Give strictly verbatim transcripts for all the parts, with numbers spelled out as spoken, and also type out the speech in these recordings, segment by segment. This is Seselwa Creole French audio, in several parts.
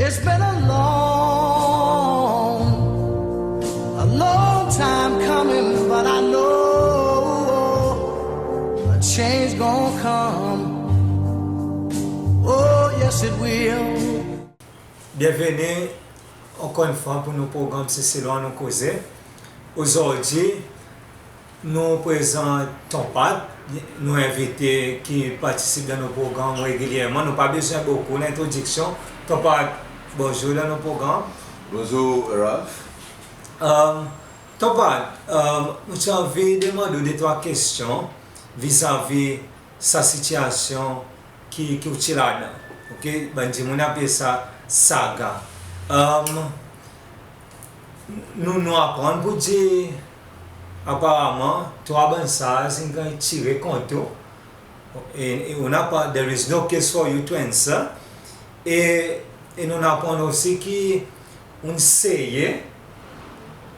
It's been a long, a long time coming, but I know a change gonna come. Oh, yes, it will. Byenveni ankor enn fwa pour nou progranm Seselwa Nou Koze. Ozordi, nou prezant Ton Pat, nou envite ki partisip dan nou progranm regilyerman. Nou pa bezwen bokou lentrodiksyon. Ton Pat, bonzour dan nou progranm. Bonzour, Ralph. Em, Ton Pat, em, nou ti anvi demann ou de trwa kestyon vizavi sa sitiyasyon ki, ki ou ti ladan. OK? Bann dimoun apel sa saga. Em, nou, nou aprann pour dir, aparaman, trwa bann saz in ganny tire kont ou. E, e ou napa, there is no case for you to answer. E, e nou'n aprann osi ki ou'n seye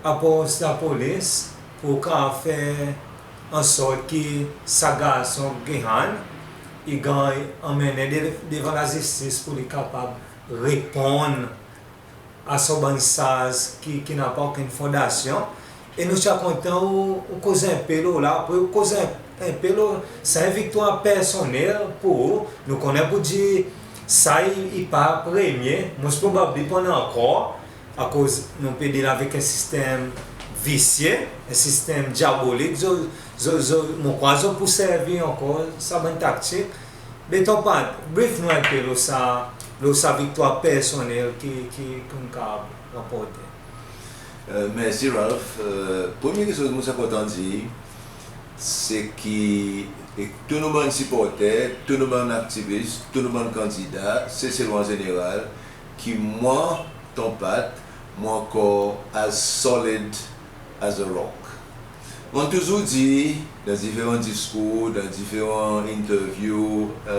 apros lapolis pour kapab fer an sort ki sa garson Gehan i ganny anmennen de-, devan lazistis pour li kapab reponn a son bann saz ki, ki napa okenn fondasyon. E nou ti a kontan ou, ou koz en pe lo la, apre ou koz en, en pe lo sa, en viktwar personnel pour ou. Nou konnen pour dir sa i, i pa premye, most probably pa ankor, akoz nou pe deal avek en sistenm visye, en sistenm dyabolik. Zot, zot, zot, mon krwar zot pou servi ankor sa bann taktik. Me Ton Pat, brif nou en pe lo sa, lo sa viktwar personnel ki, ki, ki ou'n kapab ranporte. E, mersi, Ralph. E, premye keksoz mon ti a kontan dir, se ki, e, tou nou bann siporter, tou nou bann aktivis, tou nou bann kandida, Seselwa an zeneral, ki mwan, Ton Pat, mwan ankor as solid as a rock. Mon'n touzour dir dan diferan diskour, dan diferan interview, e,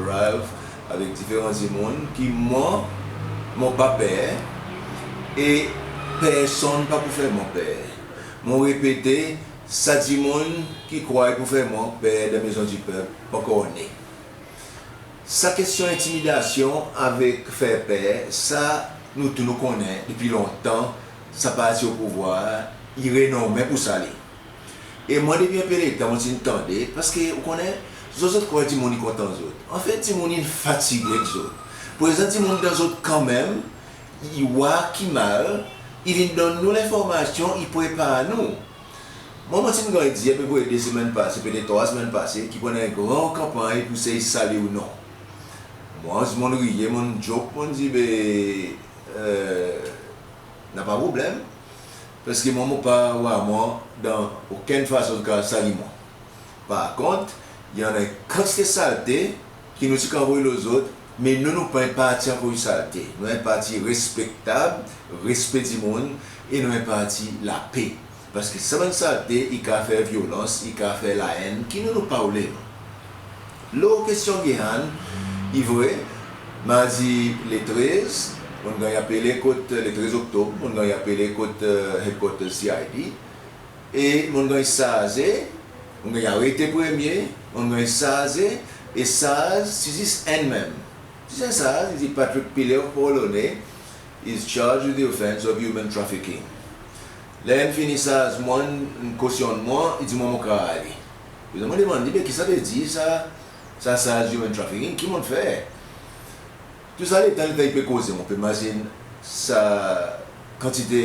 Ralph, avek diferan dimoun, ki mwan, mon pa per, e personn pa pou fer mwan per. Mon repete, sa dimoun ki krwar i pou fer mwan per dan Maison du Peuple, pa ankor ne. Sa kestyon entimidasyon avek fer per, sa nou tou nou konnen depi lontan, sa parti o pouvwar i renonmen pour sa li. E mwan depi en pe letan mon ti'n tande, paski ou konnen, zot, zot krwar dimoun i kontan zot. Anfet, dimoun in fatige ek zot. Prezan dimoun dan zot kan menm, i war ki mal, i vin donn nou lenformasyon, i prepar nou. Mwan, mon ti'n ganny dir apepre de semenn pase, petet trwa semenn pase, ki pou annan en gran kanpanny pour sey sal ou non. Mwan, mon'n riye, mon'n joke, mon'n dir, be, e, napa problenm, paski mwan, mon pa war mwan dan okenn fason ki kapab sal mwan. Par kont, i annan en kantite salte ki nou ti kapab anvoy lo zot, me nou, nou pa en parti anvoy salte. Nou en parti respektab, respe dimoun, e nou en parti lape. Paski sa bann salte, i kapab fer vyolans, i kapab fer laenn, ki nou, nou pa oule, non. Lo kestyon Gehan, i vre, mardi le trez, mon'n ganny apele kot, le trez Oktob, mon'n ganny apele kot, e, headquarters C I D, e mon'n ganny sarze, mon'n ganny arete premye, mon'n ganny sarze, e sarz ti zis enn menm. Ti zis en sarz, i dir Patrick Pillay of Port Launay is charged with the offence of human trafficking. Ler in fini sarz mwan, in kosyonn mwan, i dir mwan mon kapab ale. Prezan mon demann li, be ki sa i vedir sa, sa sarz human trafficking, ki mon'n fer? Tou sa letan, letan i pe koze, mon pe mazin sa kantite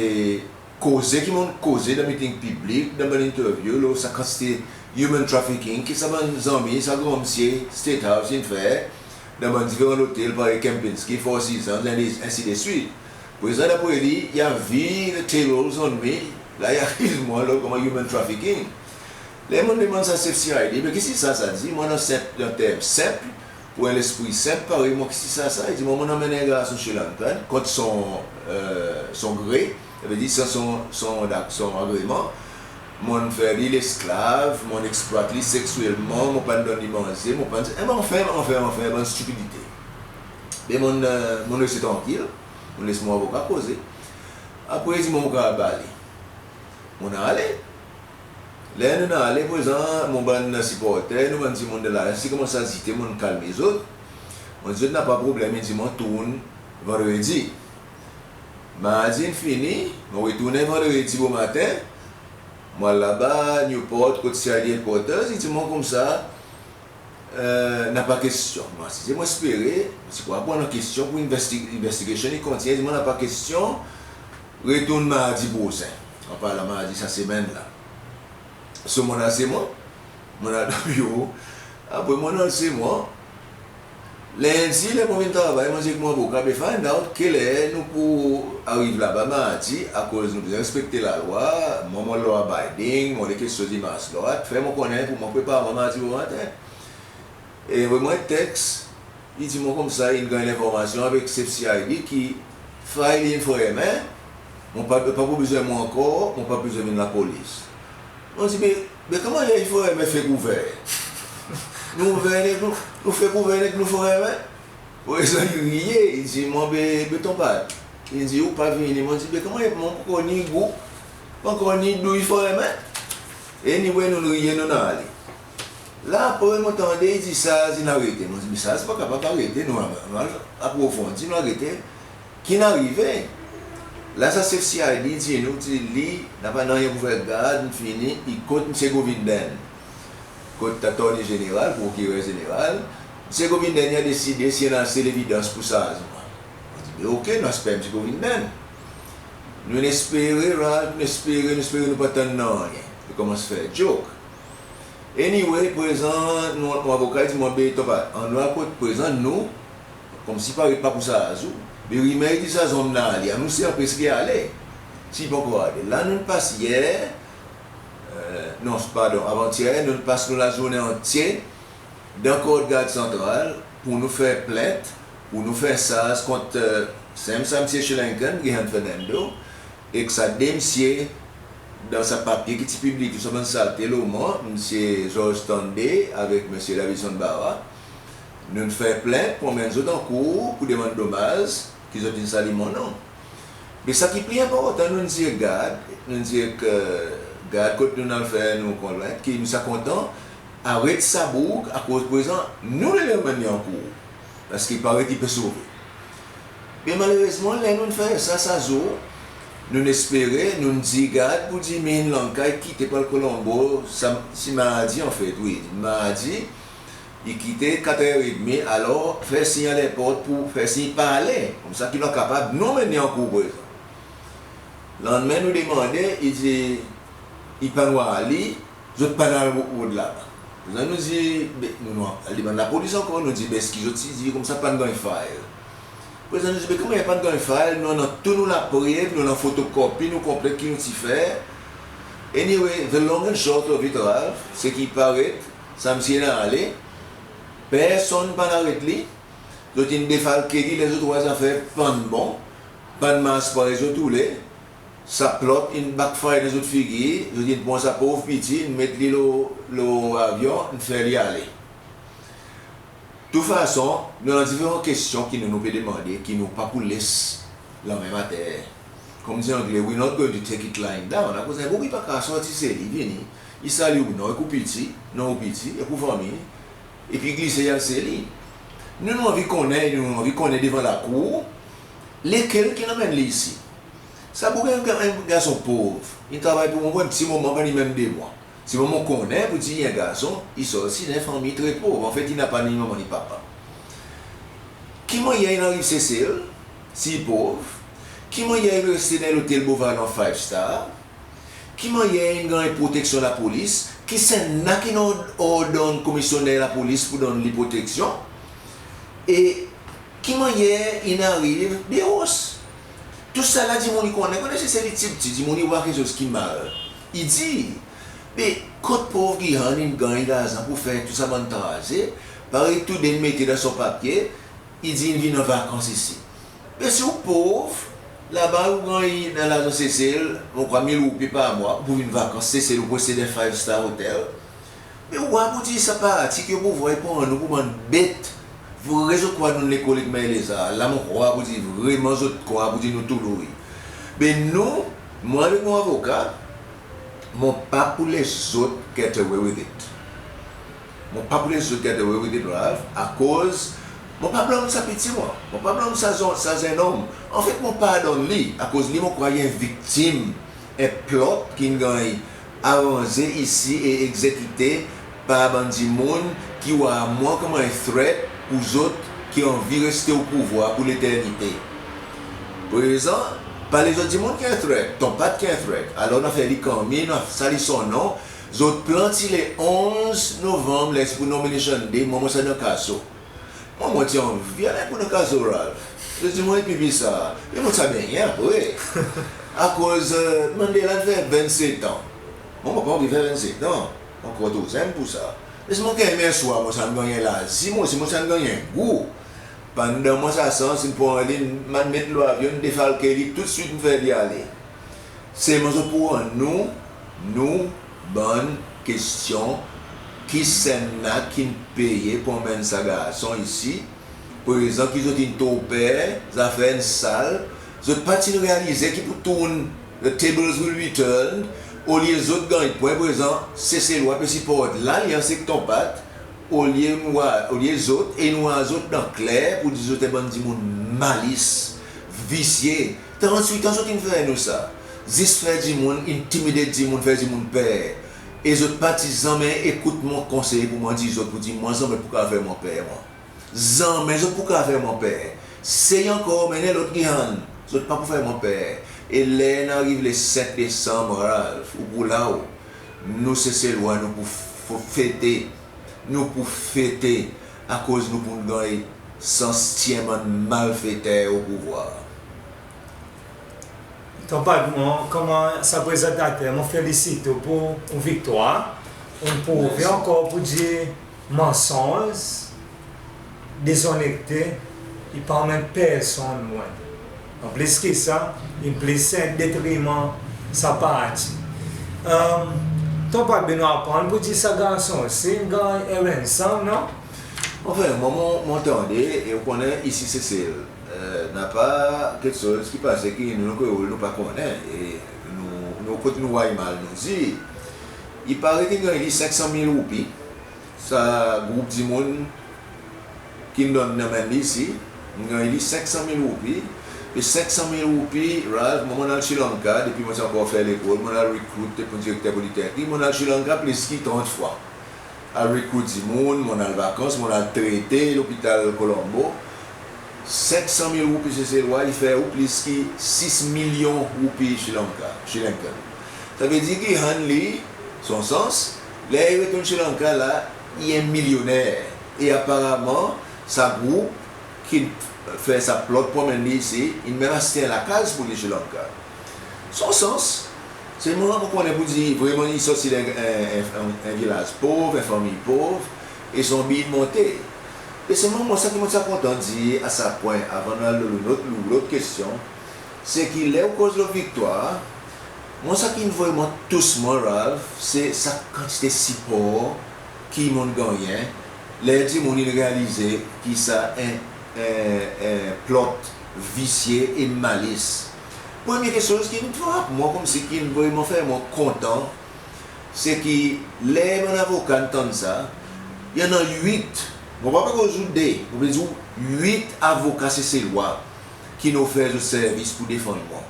koze ki mon'n koze dan miting piblik, dan bann interview, lo sa kantite human trafficking ki sa bann zanmi sa granmsye State House in fer dan bann diferan lotel, parey Kempinski, Four Seasons, and is-, ainsi de suite. Prezan, dapre li, i a vir the tables on me, la i akiz mwan lo konman human trafficking. Ler mon'n demann sa sef C I D, be ki sa sa i dir, mwan, an senp, an term senp, pour en lespri senp parey mwan, ki sa sa i dir, mwan, mon'n anmenn en garson Sri Lankan kont son, e, son gre, sa i vedir san son, son, son agreman. Mon'n fer li lesklav, mon'n eksplwat li seksyelman, mon pa'n donn li manze, mon pa'n, e, anfen, anfen, anfen, bann stipidite. Be mon'n, e, mon'n les li trankil, mon'n les mon avoka koze. Apre i dir mwan mon kapab ale. Mon'n ale. Ler nou'n ale, prezan, mon bann siporter, nou bann dimoun dan lalyans, ti konmans azite, mon'n kalme zot. Mon'n dir zot napa problenm, i dir mwan tourn Vandredi. Mardi in fini, mon retournen Vandredi bomaten, mon al laba Newport kot C I D headquarters, i dir mwan koumsa, e, napa kestyon. Mon asize, mon espere, mon ti krwar pou annan kestyon pou investi-, investigation i kontinyen, i dir mwan napa kestyon, retourn Mardi prosen. An parlan Mardi sa semenn la. So mon al se mwan, mon al dan biro, apre mon al se mwan. Lendi ler mon vin travay, mon dir ek mon avoka, be find out keler nou pou ariv laba Mardi, akoz nou bezwen respekte lalwa, mwan mon law abiding, mon le keksoz i mars drwat, fer mwan konnen pou mwan prepar mwan Mardi bomaten. E anvoy mwan teks, i dir mwan koumsa in ganny lenformasyon avek sef C I D ki file in fermen, mon pa, pa pou bezwen mwan ankor, mon pa bezwen vin lapolis. Mon dir, be, be konman i fer fermen, fek ouver? Nou ouver nek nou, nou fek ouver nek nou fermen? Prezan i riye, i dir mwan, be, be tonpat, i dir ou pa vini. Mon dir, be konman i fer, mon pa ankor ni gou, pa ankor ni douy fermen? Anyway, nou'n riye, nou'n ale. La apre mon tande i dir SARS in arete. Mon dir, be SARS pa kapab arete, nou al, nou al aprofondi, nou al gete ki'n arive. La sa sef C I D i dir nou, i dir li, napa nanryen pou fer, gard in fini, i kot Msye Govindan, kot Attorney General, Prokirer Zeneral. Msye Govindan i a deside si i annan ase levidans pou SARS. Mon dir, be ok, nou a esper Msye Govindan. Nou'n espere, Ralph, nou'n espere, nou'n espere, nou pa tann nanryen. I konmans fer joke. Anyway, prezan, nou, mon avoka i dir mwan, be tonpat, annou al kot, prezan nou, konmsi paret pa pou SARS ou, be rimer i dir sa zonm in ale, annou si anpes li ale, si i pa ankor ale. La nou'n pas yer, e, non, pardon, avantyer, nou'n pas nou lazournen antye dan Kord Gard Santral pou nou fer plent, pou nou fer SARS kont, e, sanmenm sa Msye Sri Lankan, Gihan Fernando, ek sa de msye dan sa papye ki ti pibliye tou sa bann salte lo mwan, Msye George Tande avek Msye Davidson Barra. Nou'n fer plent, pou anmenn zot ankour pou demann domaz ki zot in sali mon non. Me sa ki pli enportan, nou'n dir ek gard, nou'n dir ek, e, gard kot nou'n al fer nou konplent, ki nou sa kontan aret sa boug, akoz prezan nou le anmenn li ankour, paski i paret i pe sove. Me malerezman, ler nou'n fer sa, sa zour, nou'n espere, nou'n dir gard pou dir Mihin Lanka i kite pou al Colombo, sa, si Mardi anfet, wi, Mardi, i kite kat er edmi, alor fer siny a lerport pou fer siny i pa ale, koumsa ki nou a kapab nou anmenn li ankour prezan. Lannmen nou demande, i dir i pa'n war li, zot pa'n al rod laba. Prezan nou dir, be, nou, nou al demann lapolis ankor, nou dir, be eski zot ti dir koumsa pa'n ganny file? Prezan nou dir, be konman i pa'n ganny file, nou annan tou nou laprev, nou annan fotokopi nou konplent ki nou ti fer. Anyway, the long and short of it, Ralph, se ki paret sa msye in ale, personn pa'n aret li, zot in defalke li, ler zot war zafer pa'n bon, pa'n mars parey zot oule, sa plot in backfire dan zot figir, zot in pran sa pov piti, in met li lo, lo avyon, in fer li ale. Tou fason, nou annan diferan kestyon ki nou, nou pe demande, ki nou pa pou les lanmenm ater. Konmdi Angle, we're not going to take it lying down. Akoz en boug i pa kapab sorti se li, vini, i sali ou non ek ou piti, non ou piti, ek ou fanmir, epi glise i al se li. Nou, nou anvi konnen, nou anvi konnen devan lakour, lekel ki'n anmenn li isi. Sa boug en, en garson pov, in travay pou mwan pou en pti moman, pa ni menm de mwan. Selman mon konnen pou dir i en garson, i sorti dan en fanmir tre pov. Anfet, i napa ni manman ni papa. Ki mannyer in ariv Sesel, si i pov? Ki mannyer in reste dan lotel Beau Vallon five star? Ki mannyer in ganny proteksyon lapolis? Ki Senna ki'n ord, ordonn komisyoner lapolis pou donn li proteksyon? E ki mannyer in ariv Beros? Tousala dimoun i konnen, konnen Sesel i ptipti, dimoun i war keksoz ki mal, i dir, be kot pov Gihan in ganny larzan pou fer tou sa bann traze, parey tou de in mete dan son papye, i dir in vin an vakans isi. Be si ou pov, laba ou ganny dan larzan Sesel, mon krwar mil roupi par mwan, ou pou vin vakans Sesel, ou pou reste dan five star hotel. Me ou war pou dir sa parti ki ou pou war i pran nou pou bann bet. Vre zot krwar nou lekol ek Merleza, la mon krwar pou dir vreman zot krwar pou dir nou tou louri. Be nou, mwan avek mon avoka, mon pa pou les zot get away with it. Mon pa pou les zot get away with it, Ralph, akoz Mon pa blanm sa piti mwan, mon pa blanm sa zenn, sa zennonm. Anfet mon pardonn li, akoz li mon krwar i en viktim en plot ki'n ganny aranze isi e egzekite par bann dimoun ki war mwan konman en threat pour zot ki anvi reste o pouvwar pour leternite. Prezan, pa lezot dimoun ki en threat, Ton Pat ki en threat. Alor nou a fer li kanmi, nou a sali son non. Zot plan ti le onz Novanm, ler ti pour nomination day, mwan mon ti dan kazo. Mwan mon ti anvi al en kou dan kazo, Ralph. Zot dir mwan, epi sa, e mon ti a bennyen apre. Akoz, e, Mandela ti fer vennsetan. Mwan mon pa anvi fer vennsetan. Mon ankor tro zenn pour sa. Me si mon ganny en swar, mon ti a ganny en lazi, mon osi mon ti a ganny en gou. Pandan mwan sa sans, in pran li, in met lo avyon, in defalke li, toudswit in fer li ale. Selman zot pou rann nou, nou bann kestyon, ki sennla ki'n peye pour anmenn sa garson isi, prezan ki zot in tro per, zafer in sal, zot pa ti'n realize ki pour tourn, the tables will be turned, olye zot ganny pwen, prezan Seselwa pe siport lalyans ek Ton Pat, olye nou war, olye zot, e nou war zot dan kler pour dir zot en bann dimoun malis, visye. Trannwit an zot in fer nou sa. Zis fer dimoun, intimidate dimoun, fer dimoun per. E zot pa ti zanmen ekout mon konsey pour mwan dir zot, pour dir mwan zanmen pou kapab fer mwan per mwan. Zanmen zot pou kapab fer mwan per. Sey ankor, mennen lot gihann, zot pa pou fer mwan per. E ler nou ariv le senk Desanm, Ralph, ou pou la ou, nou Seselwa, nou pou f-, fete. Nou pou fete akoz nou pou'n ganny sans tir en bann malfeter o pouvwar. Ton Pat, mwan konman sa prezantater, mon felisit ou pour ou viktwar. Ou prouve ankor pour dir mansonz, dezonnekte, i pa anmenn personn lwen. An plis ki sa, i plis en detriman sa parti. Ton Pat, be nou aprann pour dir sa garson osi in ganny en ransom, non? Anfen, mwan mon, mon tande, e ou konnen isi Sesel, e, napa keksoz ki pase ki nou, nou Kreol, nou pa konnen. E nou, nou kot nou war mal, nou dir. I paret in ganny li senk san mil roupi. Sa group dimoun ki'n donn, anmenn li isi, in ganny li senk san mil roupi. E senk san mil roupi, Ralph, mwan mon al Sri Lanka, depi mon ti ankor fer lekol, mon al recruit pour direkter politeknik, mon al Sri Lanka plis ki trant fwa. Al recruit dimoun, mon al vakans, mon al trete lopital Colombo. Senk san mil roupi Seselwa, i fer ou plis ki sis milyon roupi Sri Lanka, Sri Lankan. Savedir ki i rann li son sans, ler i retourn Sri Lanka la, i en milyonner. E aparaman, sa group ki fer sa plot pour anmenn li isi, in menm aste en lakaz pour li Sri Lanka. Son sans, selman mon konnen pour dir vreman i sorti dan en, en, en, en vilaz pov, en fanmir pov, e son bi in monte. E selman mwan sa ki mon ti a kontan dir a sa pwen, avan nou al lo lot, lo lot kestyon, se ki ler ou koz lo viktwar, mwan sa ki'n vreman tous mwan, Ralph, se sa kantite sipor ki mon'n gannyen, ler dimoun in realize ki sa en, en, en plot visye e malis. Premye keksoz ki'n frap mwan konmsi ki'n vreman fer mwan kontan, se ki ler bann avoka in tann sa, i annan wit, mon pa pe koz ou de, mon pe dir ou wit avoka Seselwa ki'n ofer zot servis pour defann mwan.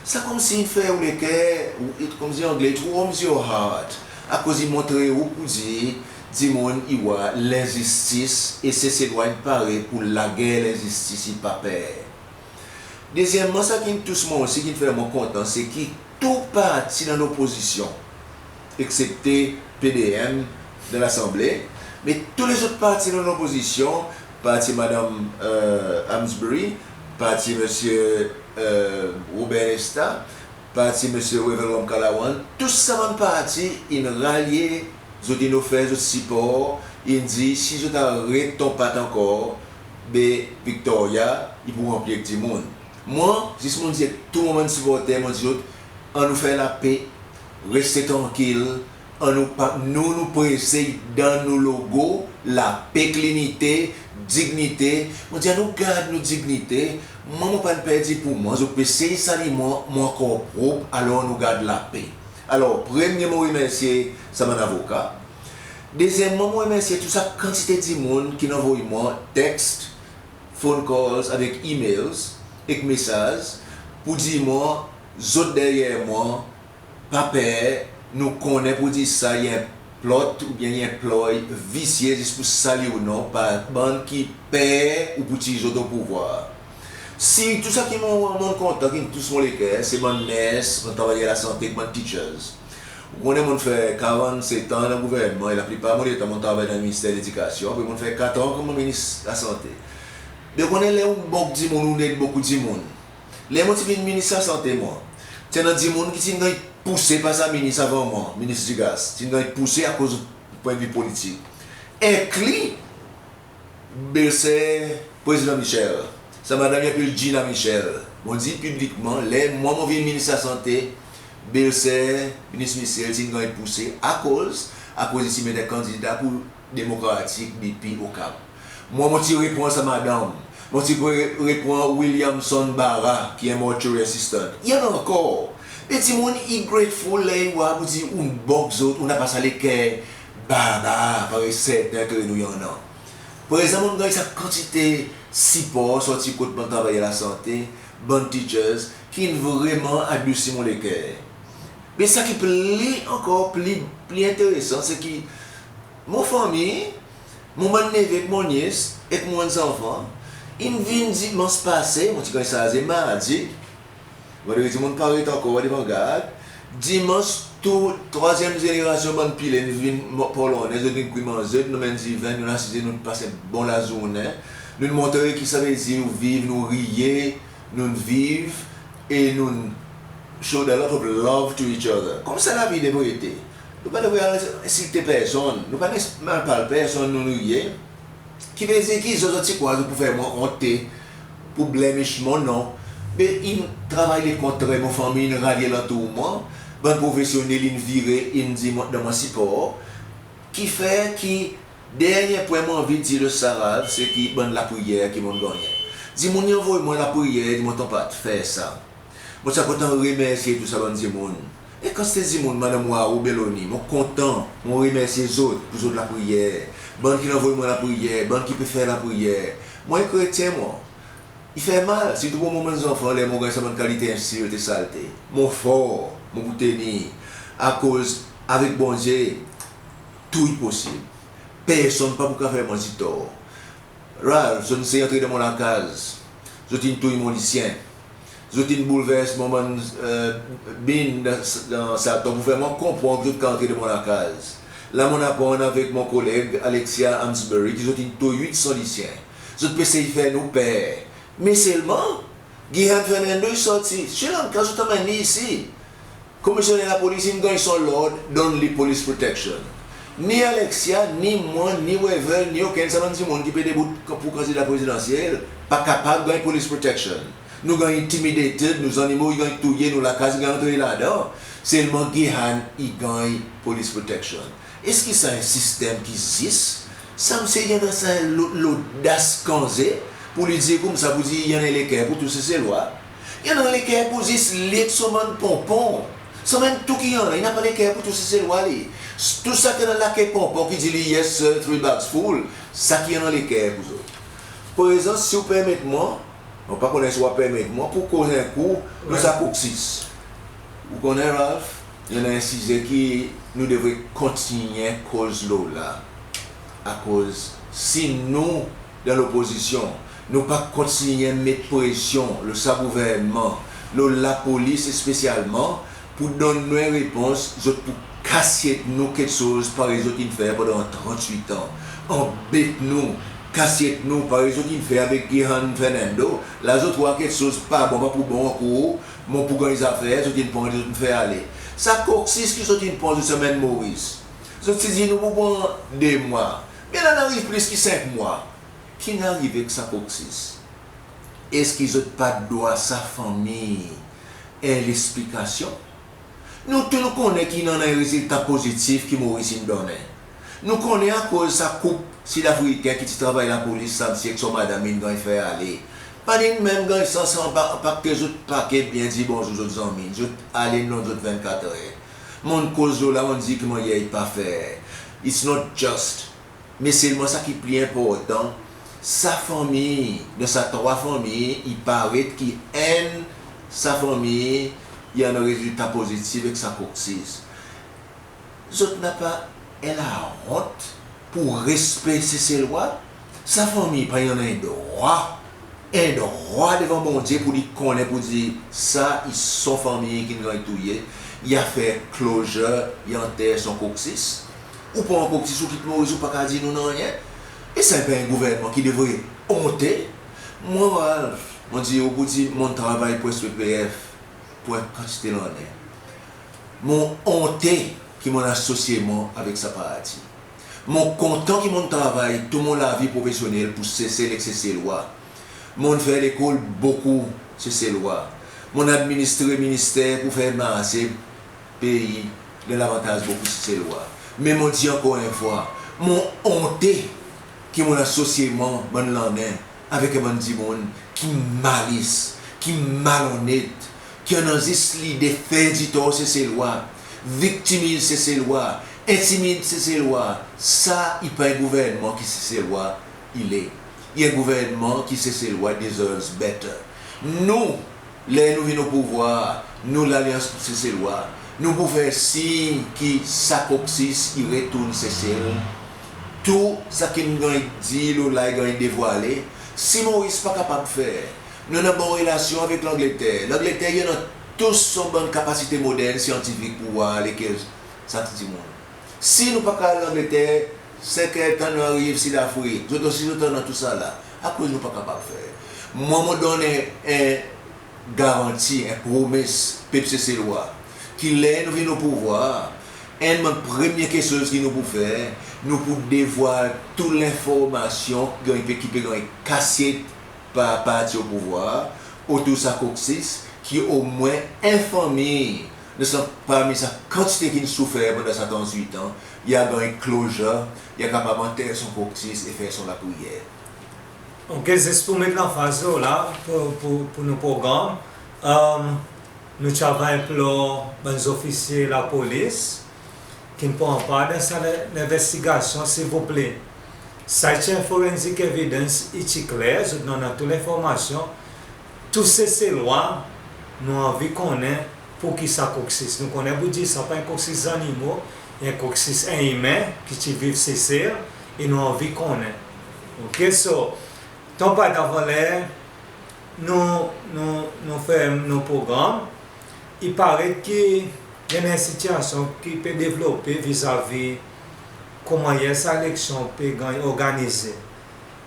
Sa konmsi in fer ou leker, ou, it, konmsi Angle, it warms your heart, akoz i montre ou pour dir dimoun i war lenzistis e Seselwa in pare pour lager lenzistis, i pa per. Dezyenmman, sa ki'n tous mwan osi, ki'n fer mwan kontan, se ki tou parti dan lopozisyon, eksepte P D M dan Lasanble, me tou lezot parti dan lopozisyon, parti Madanm, e, Amesbury, parti Msye, e, Robert Nesta, parti Msye Wavel Ramkalawan, tou sa bann parti in ralye, zot in ofer zot sipor, in dir si zot aret Ton Pat ankor, be Victoria i pou ranpli ek dimoun. Mwan, zis mon dir ek tou mon bann siporter, mon dir zot, annou fer lape, reste trankil, annou pa, nou, nou pe esey dan nou logo, lape, klinite, dignite. Mon dir annou gard nou dignite. Mwan, mon pa'n perdi pour mwan, zot pe esey sali mwan, mwan ankor prop, alor nou gard lape. Alor, premye mon remersye sa bann avoka. Dezyenmman, mon remersye tou sa kantite dimoun ki'n anvoy mwan teks, phone calls, avek emails, ek mesaz pour dir mwan zot deryer mwan, pa per, nou konnen pour dir sa i en plot oubyen i en ploy visye zis pour sali ou non par bann ki per ou pour tir zot o pouvwar. Sirtou sa ki mon, mon kontan, ki tous mon leker, se bann nurse, bann travayer lasante, bann teachers. Ou konnen mon'n fer karannset an dan gouvernman e laplipar mon letan mon'n travay dan Minister Ledikasyon, apre mon'n fer kat an konman Minis Lasante. Be ou konnen ler ou bok dimoun, ou ed bokou dimoun. Ler mon ti vin Minis Lasante mwan, ti annan dimoun ki ti'n ganny pouse par sa minis avan mwan, Minis Dugasse, ti'n ganny pouse akoz pwennvi politik. Enkli belser Prezidan Michel, sa madanm i apel Gina Michel. Mon dir piblikman, ler mwan mon vin Minis Lasante, belser Minis Michel ti'n ganny pouse akoz, akoz i ti met en kandida pour Demokratik, B P, Okap. Mwan mon ti repran sa madanm. Mon ti re-, repran Williamson Barra, ki en mortuary assistant. I annan ankor. Be dimoun i grateful ler i war pour dir ou'n bok zot, ou napa sa leker barbar, parey serten ki nou i annan. Prezan mon'n ganny sa kantite sipor sorti kot bann travayer lasante, bann teachers, ki'n vreman adousi mon leker. Me sa ki pli, ankor pli, pli enteresan, se ki mon fanmir, mon bann neve ek mon nyes, ek mon zanfan, in vin Dimans pase, mon ti ganny sarze Mardi, Vandredi mon'n paret ankor devan gard. Dimans tou trwazyenm zenerasyon bann Pilen in vin Port Launay, zot in kwi manze, nou anmenn diven, nou'n asize, nou'n pas en bon lazournen. Nou'n montre ki savedir nou viv, nou riye, nou'n viv e nou'n show a lot of love to each other. Koumsa lavi devret ete. Nou pa devret al ensilte personn, nou pa devret malparl personn, nou'n riye. Ki vedir ki zot, zot ti krwar zot pou fer mwan onte, pou blemish mon non. Be in travay lekontre, mon fanmir in ralye alantour mwan, bann profesyonnel in vire, in dir mwan, donn mwan sipor, ki fer ki dernyen pwen mon anvi dir lo sa, Ralph, se ki bann lapriyer ki mon'n gannyen. Dimoun i anvoy mwan lapriyer, dir mwan, tonton Pat, fer sa. Mon ti a kontan remersye tou sa bann dimoun. En kantite dimoun, madanm Waro Beloni, mon kontan, mon remersye zot pour zot lapriyer. Bann ki'n anvoy mwan lapriyer, bann ki pe fer lapriyer. Mwan en kretyen mwan. I fer mal, sirtou pour mwan, mon zanfan, ler mon ganny sa bann kalite ensilt e salte. Mon for, mon pou tenir. Akoz avek Bondye, tou i posib. Personn pa pou kapab fer mwan ditor. Ralph, zot in sey antre dan mon lakaz, zot in touy mon lisyen, zot in boulvers mon bann, e, bin dan, dan saton pour fer mwan konpran ki zot kapab antre dan mon lakaz. La mon'n aprann avek mon koleg Alexia Amesbury ki zot in touy wit san lisyen. Zot pe sey fer nou per. Me selman, Gihan Fernando i sorti Sri Lanka, zot anmenn li isi. Komisyoner lapolis in ganny son lord donn li police protection. Ni Alexia, ni mwan, ni Wavel, ni okenn sa bann dimoun ki pe debout kan-, pour kandida prezidansyel pa kapab ganny police protection. Nou ganny intimidated, nou zannimo i ganny touye, nou lakaz i ganny antre ladan. Selman Gihan i ganny police protection. Eski sa en sistenm ki zis? Sa msye i annan sa lo-, lodas kanze pour li dir koumsa, pour dir i annan leker pour tou Seselwa. I annan leker pour zis li ek son bann ponpon. Sa menm tou ki i annan, i napa leker pour tou Seselwa li. Tou sa ki annan lake ponpon ki dir li, "Yes sir, three bags full", sa ki i annan leker pour zot. Prezan, si ou permet mwan, mon pa konnen si ou a permet mwan pour koz en kou lo sa COCSIS. Ou konnen, Ralph, i annan en size ki nou devret kontinyen koz lo la. Akoz si nou dan lopozisyon, nou pa kontinyen met presyon lo sa gouvernman, lo lapolis espesyalman, pour donn nou en repons, zot pou kasyet nou keksoz parey zot in fer pandan trannwit an. Anbet nou, kasyet nou parey zot in fer avek Gihan Fernando. La zot war keksoz pa bon, pa pou bon ankor, mon pou ganny zafer, zot in pran, zot in fer ale. Sa COCSIS ki zot in pran, zot anmenn Maurice. Zot ti dir nou pou pran de mwa. Me la in ariv plis ki senk mwa. Ki'n arive ek sa COCSIS? Eski zot pa dwa sa fanmir en leksplikasyon? Nou tou nou konnen ki i annan en rezilta pozitif ki Maurice in donnen. Nou konnen akoz sa koup Sid Afriken ki ti travay lapolis, sa msye ek son madanm in ganny fer ale. Pa ni'n menm ganny sans anba, anpakte zot pake, byen dir bonzour zot zanmi, zot ale, donn zot vennkat er. Mon'n koz lo la, mon'n dir ki mannyer i pa fer. It's not just. Me selman sa ki pli enportan, sa fanmir, dan sa trwa fanmir, i paret ki enn sa fanmir i annan rezilta pozitiv ek sa koksis. Zot napa en laront pour respe Seselwa? Sa fanmir pa i annan en drwa, en drwa devan Bondye pour li konnen pour dir sa i son fanmir ki'n ganny touye, i a fer closure, i anter son koksis? Ou pran koksis, ou kit Moris, ou pa kapab dir nou nanryen. E sa i pa en gouvernman ki devret onte? Mwan, Ralph, mon dir ou pour dir mon'n travay pour S P P F pour en kantite lannen. Mon onte ki mon'n asosye mwan avek sa parti. Mon kontan ki mon'n travay tou mon lavi profesyonnel pour Sesel ek Seselwa. Mon'n fer lekol bokou Seselwa. Mon'n administre minister pour fer marse pei dan lavantaz bokou Seselwa. Me mon dir ankor en fwa, mon onte ki mon'n asosye mwan bann lannen avek en bann dimoun ki malis, ki malonnet, ki annan zis lide fer ditor Seselwa, viktimiz Seselwa, entimid Seselwa. Sa i pa en gouvernman ki Seselwa i le. I en gouvernman ki Seselwa deserves better. Nou, ler nou vin o pouvwar, nou Lalyans Seselwa, nou pou fer sir ki sa koksis i retourn Sesel. Tou sa ki'n ganny dir lo la i ganny devwale. Si Moris pa kapab fer, nou annan bon relasyon avek Langleter. Langleter i annan tou son bann kapasite modern, syantifik pour war lekel sa ti dimoun. Si nou pa kapab Langleter, senk er tan nou ariv Sid Afrik, zot osi zot annan tou sa la. Akoz nou pa kapab fer? Mwan, mon donn en, en garanti, en promes pep Seselwa, ki ler nou vin o pouvwar, enn bann premye keksoz ki nou pou fer, nou pou devwal tou lenformasyon ki ganny pe, ki pe ganny kasyet par parti o pouvwar otour sa koksis, ki omwen en fanmir dan sa, parmi sa kantite ki'n soufer pandan sa trannwit an, i a ganny closure, i a kapab anter son koksis e fer son lapriyer. Ok, zis pour met lanfaz lo la, pour, pour, pour nou progranm, e, nou travay pour bann zofisye lapolis ki'n pran par dan sa le-, lenvestigasyon, silvouple. Sa i ti en forensic evidence, i ti kler, zot annan tou lenformasyon. Tou Seselwa, nou anvi konnen pour ki sa koksis. Nou konnen pour dir sa pa en koksis zannimo, en koksis en imen ki ti viv Sesel, e nou anvi konnen. Ok, so, tan pa davan ler nou, nou, nou fer nou progranm, i paret ki i annan en sitiyasyon ki pe devlope vizavi konmannyer sa eleksyon pe ganny organize.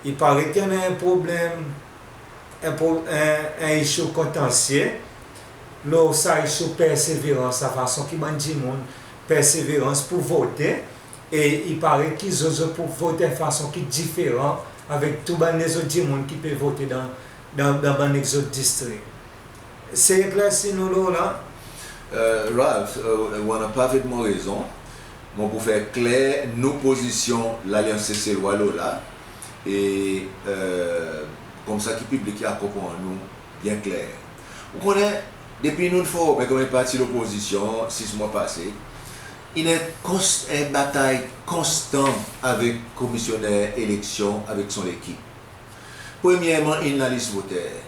I paret ki i annan en problenm, en pro-, en, en issue kontansye lo sa issue perseverans, sa fason ki bann dimoun perseverans pour vote, e i paret ki zot, zot pou vote en fason ki diferan avek tou bann lezot dimoun ki pe vote dan, dan, dan bann lezot distrik. Sey eklersi nou lo la. E, Ralph, e, ou annan parfetman rezon. Mon pou fer kler nou pozisyon Lalyans Seselwa lo la. E, e, koumsa ki piblik i a konpran nou byen kler. Ou konnen, depi nou'n formen konman parti lopozisyon sis mwan pase, in en konst-, en batay konstan avek komisyoner eleksyon, avek son lekip. Premyerman, in lalis voter.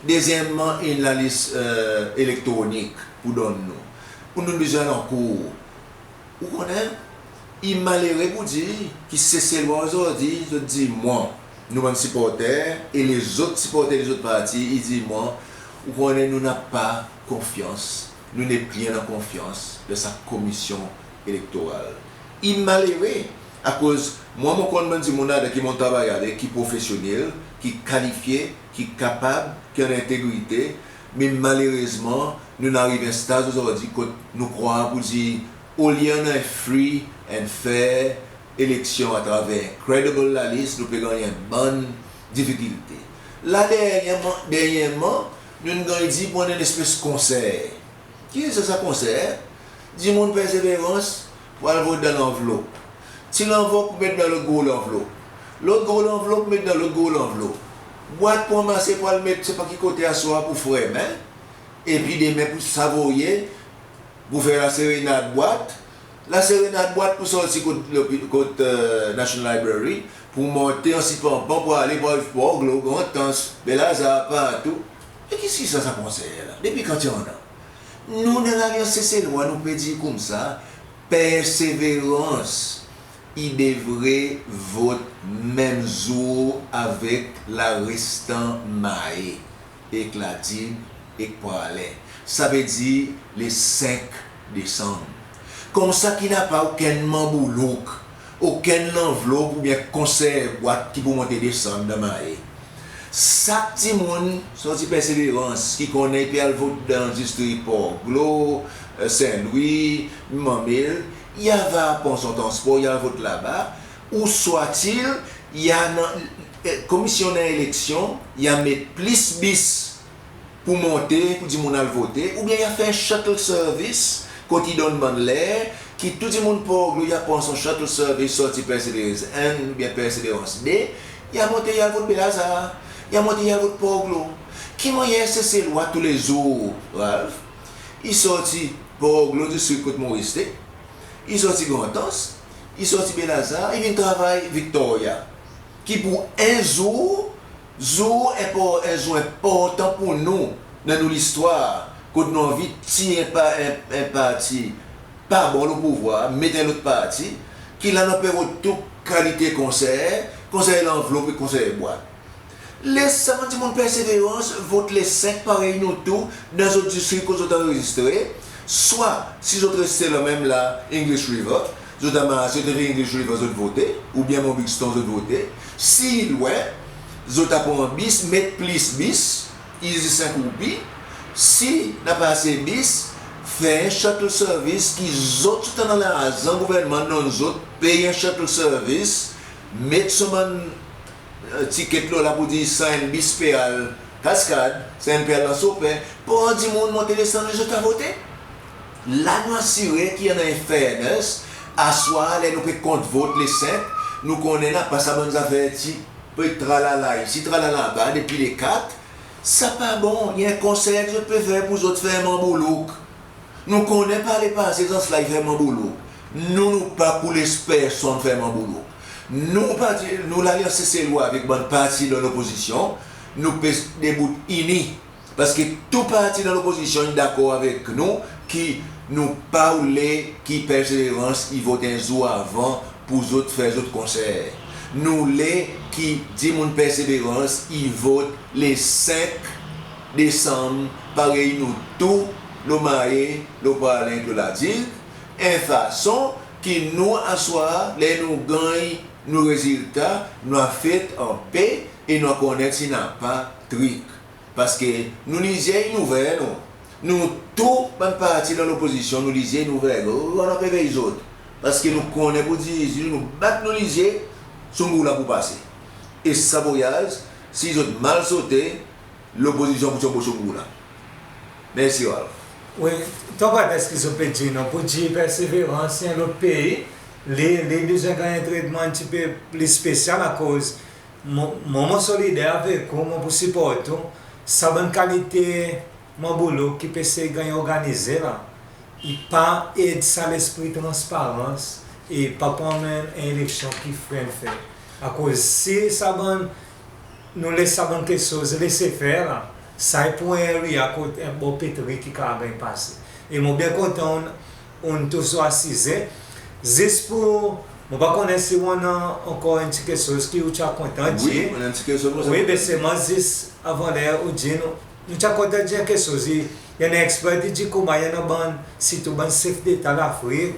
Dezyenmman, in lalis, e, elektronik pour donn nou. Pour nou bezwen al ankour. Ou konnen, i malere pour dir ki Seselwa ozordi, zot dir mwan, nou bann siporter, e lezot siporter lezot parti, i dir mwan, ou konnen, nou napa konfyans, nou nepli annan konfyans dan sa komisyon elektoral. I malere, akoz mwan, mon konn bann dimoun ladan ki mon'n travay avek, ki profesyonnel, ki kalifye, ki kapab, ki annan entegrite, me malerezman, nou'n ariv en staz ozordi kot nou krwar pour dir, olye annan en free and fair eleksyon atraver en credible lalis, nou pe ganny en bann difikilte. La dernyerman, dernyerman, nou'n ganny dir pour annan en lespes konser. Ki sa, sa konser? Dimoun Perseverans pou al vot dan lanvlop. Ti lanvlop pou met dan lot gro lanvlop. Lot gro lanvlop pou met dan lot gro lanvlop. Bwat pou anmase pou al met sepa ki kote aswar pour fermen. Epi demen pou savoye, pou fer laserenad bwat. Laserenad bwat pou sorti kot lopi-, kot, e, National Library, pour monte ansi Panpan pour ale Port Glaud, Grand Anse, Baie Lazare, partou. E ki sa, sa konser la? Depi kan ti annan? Nou dan Lalyans Seselwa nou pe dir koumsa, Perseverans i devret vot menm zour avek larestan Mahé ek La Digue ek Praslin. Savedir le senk Desanm. Koumsa ki napa okenn manboulouk, okenn lanvlop oubyen konser bwat ki pou monte desann dan Mahé. Sak dimoun sorti Perseverans ki konnen i pe al vot dan distrik Port Glaud, Saint Louis, Mamel, i ava pran son transpor, i al vot laba, ouswa ti i annan, Komisyon dan Eleksyon i a met plis bis pour monte, pour dimoun al vote, oubyen i a fer shuttle service kot i donn bann ler ki tou dimoun Port Glaud i a pran son shuttle service sorti Perseverance End oubyen Perseverance de, i a monte i al vot Baie Lazare, i a monte i al vot Port Glaud. Ki mannyer Seselwa toulezour, Ralph, i sorti Port Glaud, distrik kot mon reste, i sorti Grand Anse, i sorti Baie Lazare, i vin travay Victoria, ki pour en zour, zour enpor-, en zour enportan pour nou dan nou listwar, kot nou anvi tir en pa-, en, en parti pa bon lo pouvwar, met en lot parti, ki la nou pe rod tou kalite konser, konser lanvlop e konser bwat. Les sa bann dimoun Perseverans vot le senk parey nou tou dan zot distrik kot zot anrezistre, swa si zot reste la menm la English River, zot a marse, zot rive English River, zot vote, oubyen Mont Buxton zot vote. Si i lwen, zot a pran bis, met plis bis, i zis senk roupi. Si napa ase bis, fer en shuttle service ki zot, zot annan larzan, gouvernman donn zot, pey en shuttle service, met son bann tiket lo la pour dir sa enn bis pe al Cascade, sa enn pe al Anse Aux Pins, pran dimoun monte desann, zot a vote. La nou asire ki i annan en fairness. Aswar ler nou pe kont vot le senk, nou konnen napa sa bann zafer ti pe tralala isi, tralala laba depi le kat. Sa pa bon, i en konser ki zot pe fer pour zot fer manboulouk. Nou konnen par lepase zans la i fer manboulouk. Nou, nou pa pour les personn fer manboulouk. Nou parti, nou Lalyans Seselwa avek bann parti dan lopozisyon, nou pe debout ini. Parski tou parti dan lopozisyon i dakor avek nou ki nou pa oule ki Perseverans i vot en zour avan pour zot fer zot konser. Nou oule ki dimoun Perseverans i vot le senk Desanm, parey nou tou lo Mahé, lo Praslin, lo La Digue, en fason ki nou aswar, ler nou ganny nou rezilta, nou a fet an pe e nou a konnet si napa trik. Parski nou lizye in ouver, nou. Nou tou bann parti dan lopozisyon, nou lizye in ouver gran, nou pe vey zot. Parski nou konnen pour dir, si nou bat nou lizye, Soungoula pou pase. E sa voyaz, si zot mal sote, lopozisyon pou tonm Soungoula. Mersi, Ralph. Wi, tonm pa eski zot pe dir, non, pour dir Perseverans, se en lot pei, li, li bezwen ganny en tretman en pti pe pli spesyal akoz Mon, mon, mon solider avek ou, mon pou siport ou. Sa bann kalite manboulouk ki pe sey ganny organize la, i pa ed sa lespri transparans e pa pran menm en eleksyon ki fre an fer. Akoz si sa bann, nou les sa bann keksoz lese fer la, sa i pou en area kot en bon petri ki kapab ganny pase. E mon byen kontan ou'n, ou'n tous asize. Zis pour, mon pa konnen si ou annan ankor en pti keksoz ki ou ti a kontan dir. Wi, mon annan en pti keksoz. Wi, be selman zis avan ler ou dir, nou, nou ti a kontan dir en keksoz. I, i annan eksper i dir koumsa i annan bann, sirtou bann sef deta Lafrik,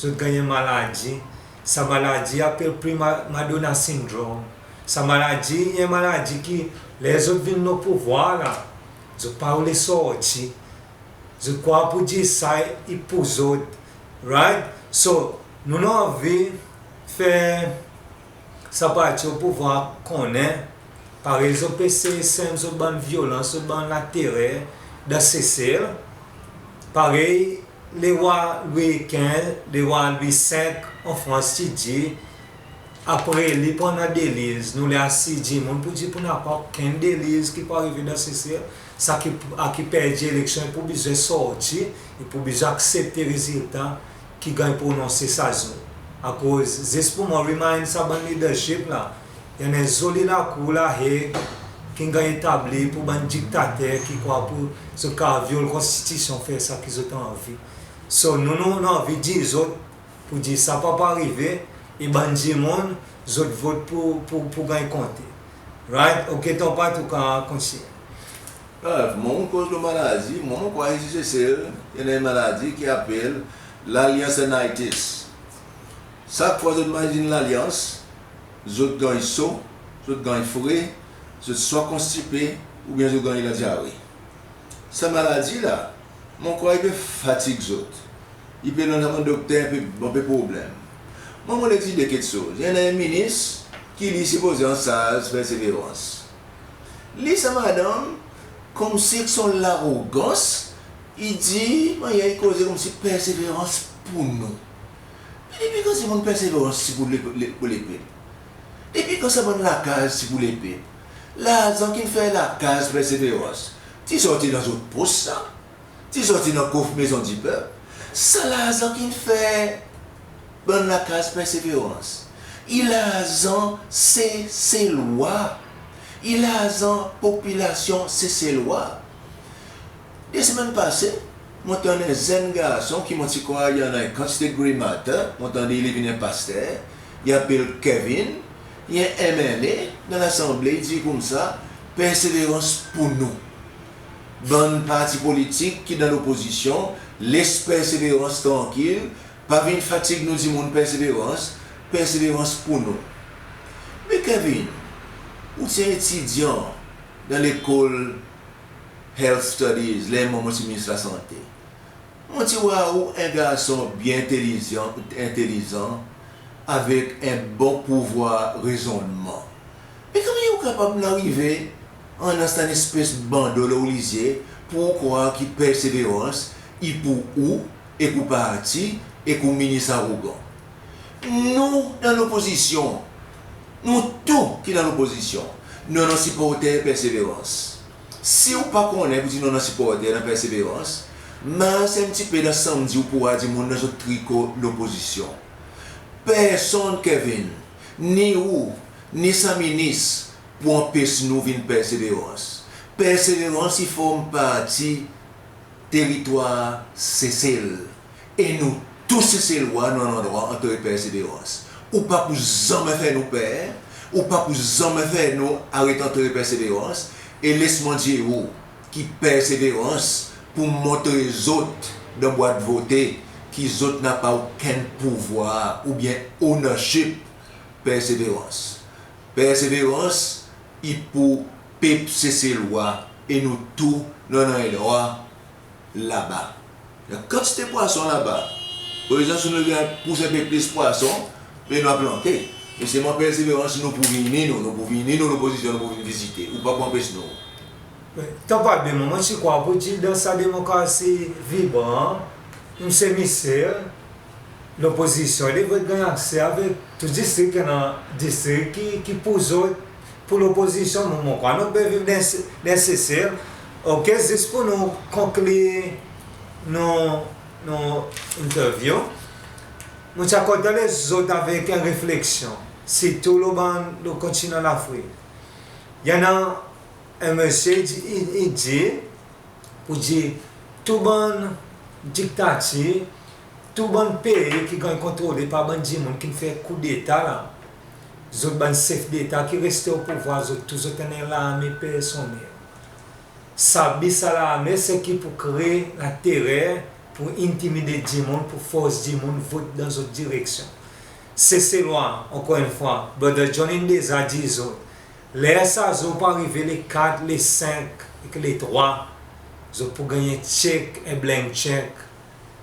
zot ganny en maladi. Sa maladi i apel prima donna syndrome. Sa maladi i en maladi ki, ler zot vin lo pouvwar la, zot pa oule sorti. Zot krwar pour dir sa i pour zot. Right? So, nou, nou anvi fer sa parti o pouvwar konnen, parey zot pe sey semen zot bann vyolans, zot bann laterer dan Sesel, parey lerwa Lwi kenz, lerwa Lwi senk an Frans ti dir, apre li pou annan deliz, nou le asir dimoun pour dir pour napa okenn deliz ki pou arive dan Sesel, sa ki, a ki perdi eleksyon, i pou bezwen sorti, i pou bezwen aksepte rezilta ki ganny prononse sa zour. Akoz, zis pour mwan remind sa bann leadership la, i annan en zoli lakour La Hague ki'n ganny etabli pour bann diktater ki krwar pour zot kapab vyol konstitisyon, fer sa ki zot anvi. So, nou, nou, nou anvi dir zot pour dir sa pa pou arive, e bann dimoun zot vot pour, pour, pour ganny konte. Right? OK, ton pa tou ka kontinyen. Alor, mwan mon koz lo maladi, mwan mon krwar isi Sesel i annan en maladi ki apel lalyans anitis. Sak fwa zot manz en lalyans, zot ganny so, zot ganny fre, zot swa konstipe oubyen zot ganny ladyare. Sa maladi la, mon krwar i pe fatig zot. I pe donn sa bann dokter en pe, en pe problenm. Mwan mon le dir de keksoz. I annan en minis ki li sipoze ansarz Perseverance. Li, sa madanm, konmsi ek son larogans, i dir, mannyer i koze konmsi Perseverance pour nou. Me depi kan dimoun Perseverance ti pour le, le, pour lepep? Depi kan sa bann lakaz ti pour lepep? Larzan ki'n fer lakaz Perseverance, ti sorti dan zot pos sa? Ti sorti dan kof Maison du Peuple? Sa larzan ki'n fer bann lakaz Perseverance, i larzan Seselwa. I larzan popilasyon Seselwa. De semenn pase, mon tann en zenn garson ki mon ti krwar i annan en kantite grey matter, mon tande li vin en paster, i apel Kevin, i en MNA dan Lasanble, i dir koumsa, Perseverance pour nou. Bann parti politik ki dan lopozisyon, les Perseverance trankil, pa vin fatig nou dimoun Perseverance, Perseverance pour nou. Me Kevin, ou ti en etidyan dan lekol Health Studies, ler mon, mon ti Minis Lasante. Mon ti war ou en garson byen entelizan, entelizan, avek en bon pouvwar rezonnman. Me konman ou kapab arive annan sa lespes bando lo ou lizye pour ou krwar ki Perseverance i pour ou, ek ou parti, ek ou minis arogan? Nou dan lopozisyon, nou tou ki dan lopozisyon, nou annan siporter Perseverance. Si ou pa konnen pour dir nou annan siporter dan Perseverance, mars en pti pe dan sanmdi ou pou war dimoun dan zot triko lopozisyon. Personn, Kevin, ni ou, ni sa minis, pou anpes nou vin Perseverance. Perseverance i form parti teritwar Sesel. E nou tou Seselwa nou annan drwa antre Perseverance. Ou pa pou zanmen fer nou per, ou pa pou zanmen fer nou aret antre Perseverance, e les mwan dir ou ki Perseverance pou montre zot dan bwat vote ki zot napa okenn pouvwar oubyen ownership Perseverance. Perseverance i pour pep Seselwa e nou tou nou annan en drwa laba. Annan kantite pwason laba. Prezan si nou ganny pous en pe plis pwason, me nou a plante. Me selman Perseverance nou pou vini nou, nou pou vini nou lopozisyon, nou pou vin vizite. Ou pa pou anpes nou. Ton pa byen, mwan mon ti krwar pour dir dan sa demokrasi vibran, Msye Michel, lopozisyon i devret ganny akse avek tou distrik, annan distrik ki, ki pour zot, pour lopozisyon. Mwan mon krwar nou pe viv dan, dan Sesel. OK, zis pour nou konklir nou, nou entervyou, mon ti a kontan les zot avek en refleksyon, sirtou lo bann, lo kontinan Lafrik. I annan en msye i dir, i, i dir pour dir tou bann diktatir, tou bann pei ki ganny kontrole par bann dimoun ki'n fer koudeta la, zot bann sef deta ki reste o pouvwar, zot tou zot annan en larme personnel. Sa bi sa larme se ki pour kree laterer, pour entimide dimoun, pour fors dimoun vot dan zot direksyon. Seselwa, ankor en fwa, Brother John in deza dir zot, ler sa zour pou arive le kat, le senk ek le trwa, zot pou ganny en check, en blank check.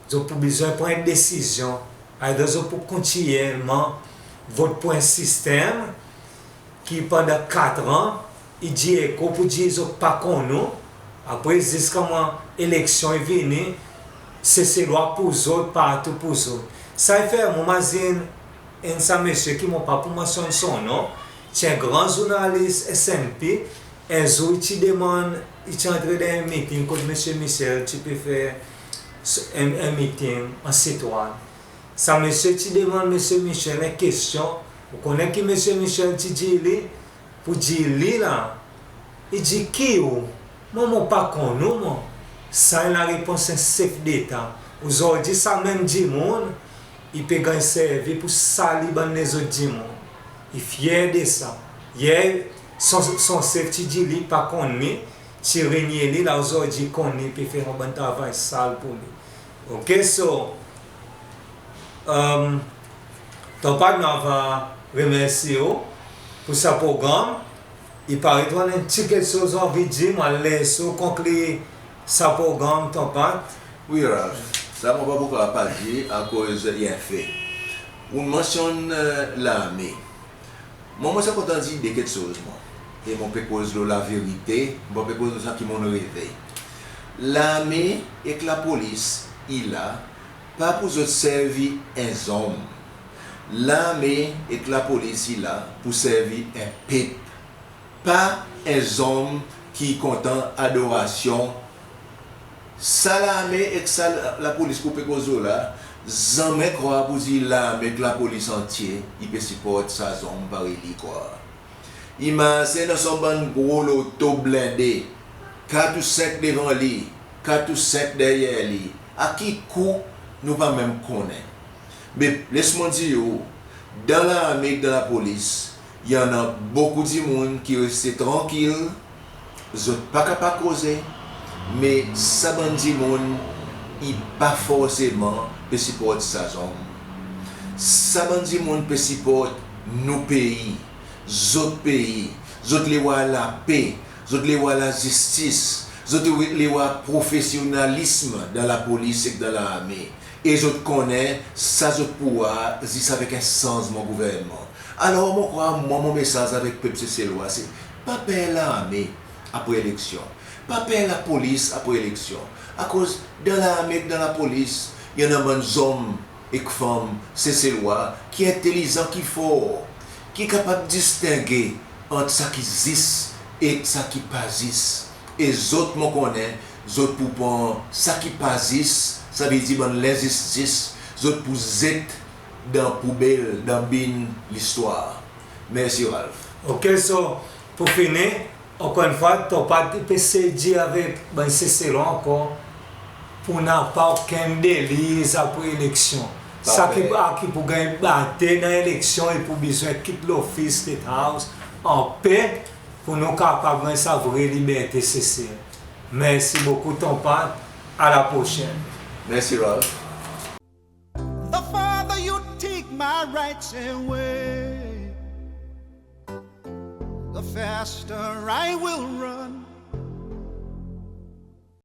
Zot pou bezwen pran en desizyon. Either zot pou kontinyelman vot pour en sistenm ki pandan kat an i dir eko pour dir zot pa konn nou, apre ziska mwan eleksyon i vini, Seselwa pour zot, partou pour zot. Sa i fer mwan mazin enn sa msye ki mon pa pou mansyonn son non, ti en gran zournalis SNP, en zour i ti demann, i ti antre dan en miting kot Msye Michel ti pe fer s-, en, en miting an Sitwal. Sa msye ti demann Msye Michel en kestyon. Ou konnen ki Msye Michel ti dir li? Pou dir li la, i dir ki ou? Mwan mon pa konn ou mwan. Sa i larepons en sef deta. Ozordi sa menm dimoun i pe ganny servi pou sali bann lezot dimoun. I fyer de sa. Yer son, son sef ti dir li pa konn li, ti renye li, la ozordi i konn li, pe fer en bann travay sal pou li. Ok, so, um, Ton Pat, nou ava remersye ou pour sa progranm. I paret ou annan en pti keksoz ou anvi dir, mon a les ou konklir sa progranm, Ton Pat. Wi Ralph, sa mon pa pou kapab pa dir akoz i en fe. Ou mansyonn, e, larme. Mwan mon ti a kontan dir de keksoz mwan. E mon pe koz lo laverite, mon pa pe koz lo sa ki mon'n reve. Larme ek lapolis i la pa pou zot servi en zonm. Larme ek lapolis i la pou servi en pep. Pa en zonm ki kontan adorasyon. Sa larme ek sa lapolis ki ou pe koz lo la, zanmen krwar pou dir larme ek lapolis antye i pe siport sa zonm parey li krwar. I mars dan son bann gro loto blende, kat ou senk devan li, kat ou senk deryer li. A ki kou, nou pa menm konnen. Me les mon dir ou, dan larme ek dan lapolis, i annan bokou dimoun ki reste trankil, zot pa kapab koze, me sa bann dimoun i pa forseman pe siport sa zonm. Sa bann dimoun pe siport nou pei, zot pei, zot le war lape, zot le war lazistis, zot le war profesyonnalism dan lapolis ek dan larme. E zot konnen sa zot pou war zis avek en sanzman gouvernman. Alor mon krwar mwan mon mesaz avek pep Seselwa se pa per larme apre eleksyon, pa per lapolis apre eleksyon, akoz dan larme ek dan lapolis i annan bann zonm ek fanm Seselwa ki entelizan, ki for, ki kapab distenge ant sa ki zis ek sa ki pa zis. E zot, mon konnen, zot pou pran sa ki pa zis, savedir bann lenzistis, zot pou zet dan poubel, dan bin listwar. Mersi Ralph. Ok, so, pou fini, ankor enn fwa, Ton Pat i pe sey dir avek bann Seselwa ankor, pou napa okenn deliz apre eleksyon. Sa ki, a, ki pou ganny bate dan eleksyon, i pou bezwen kit lofis State House anpe, pou nou kapab ganny sa vre liberte Sesel. Mersi bokou Ton Pat, a la prosyenn. Mersi Ralph. The farther you take my rights away, the faster I will run.